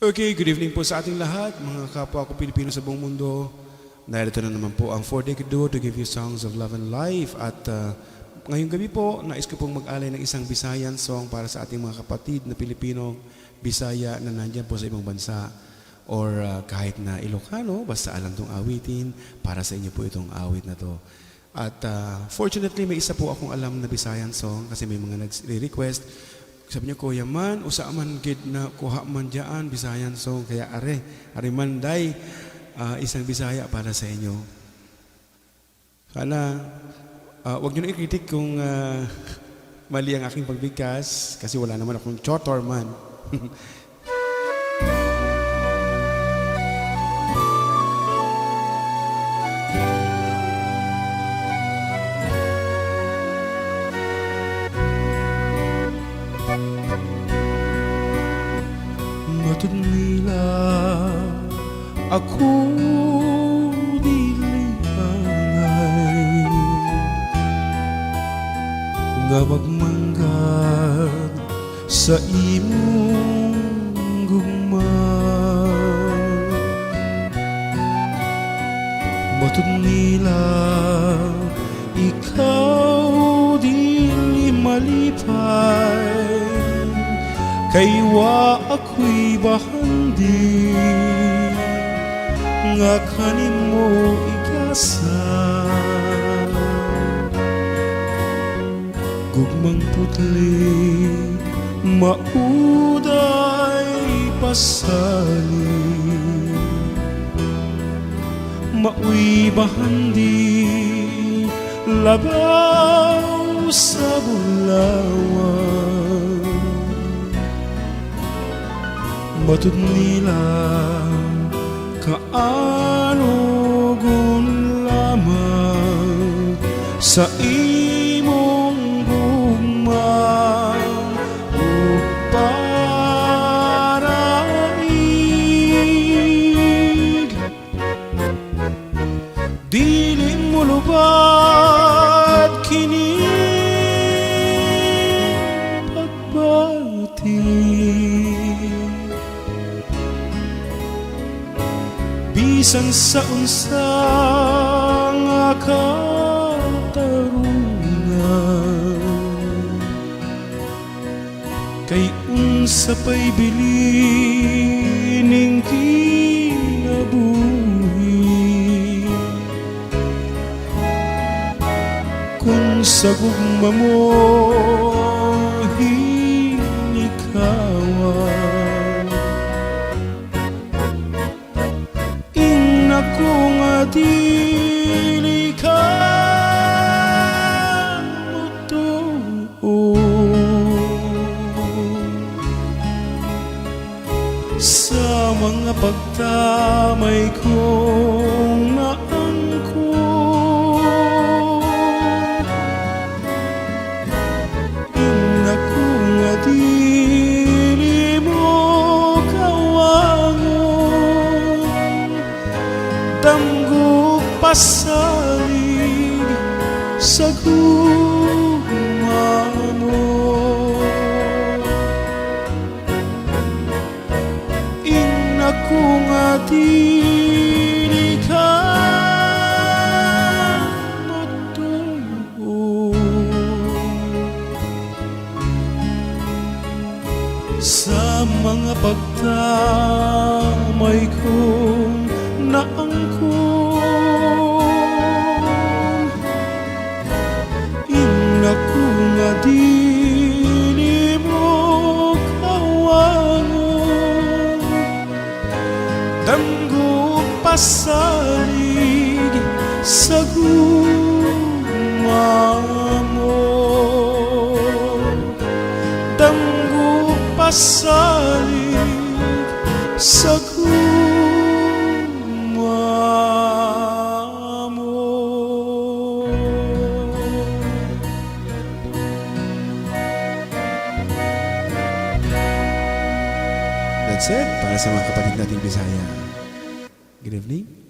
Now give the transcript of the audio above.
Okay, good evening po sa ating lahat, mga kapwa ko Pilipino sa buong mundo. Narito na naman po ang Four Decade Duo to give you songs of love and life. At ngayong gabi po, nais ko pong mag-alay ng isang Bisayan song para sa ating mga kapatid na Pilipino Bisaya na nandyan po sa ibang bansa. Or kahit na Ilocano, basta alam tong awitin, para sa inyo po itong awit na to. At fortunately, may isa po akong alam na Bisayan song kasi may mga nag-request. Sabi niya, "Kuya man, usa man gid na kuha man diyaan, Bisayan song." Kaya are, are man day, isang Bisaya para sa inyo. Sana, wag niyo na i-critic kung mali ang aking pagbigkas kasi wala naman akong tutor man. Matud nila ako dili angay nga magmanggad sa imong gugma. Matud nila ikaw dili malipay kay wa ako'y bahandi nga kanimo igasa. Gugmang putli, mauday pasali, maoy bahandi labaw sa bulawan. Matud nila kaanugon lamang sa imong gugma ug paraig. Dili mo lubad kini pagbati bisan sa unsa nga katarungan, kay unsa pa'y bilining kinabuhi kung sa gugma mo hinikawan? Ingna ko nga dili ka motuo sa mga pagtamay kong naangkon. Ingna ko nga dili mo kawangon, damgo pasalig sa gugma mo. Ingna ko nga dili ka motuo sa mga pagtamay kong naangkon. Ingna ko nga dili mo kawangon, damgo pasalig sa gugma mo. Damgo pasalig sa gugma mo. That's it para sa mga kapatid nating Bisaya. Good evening.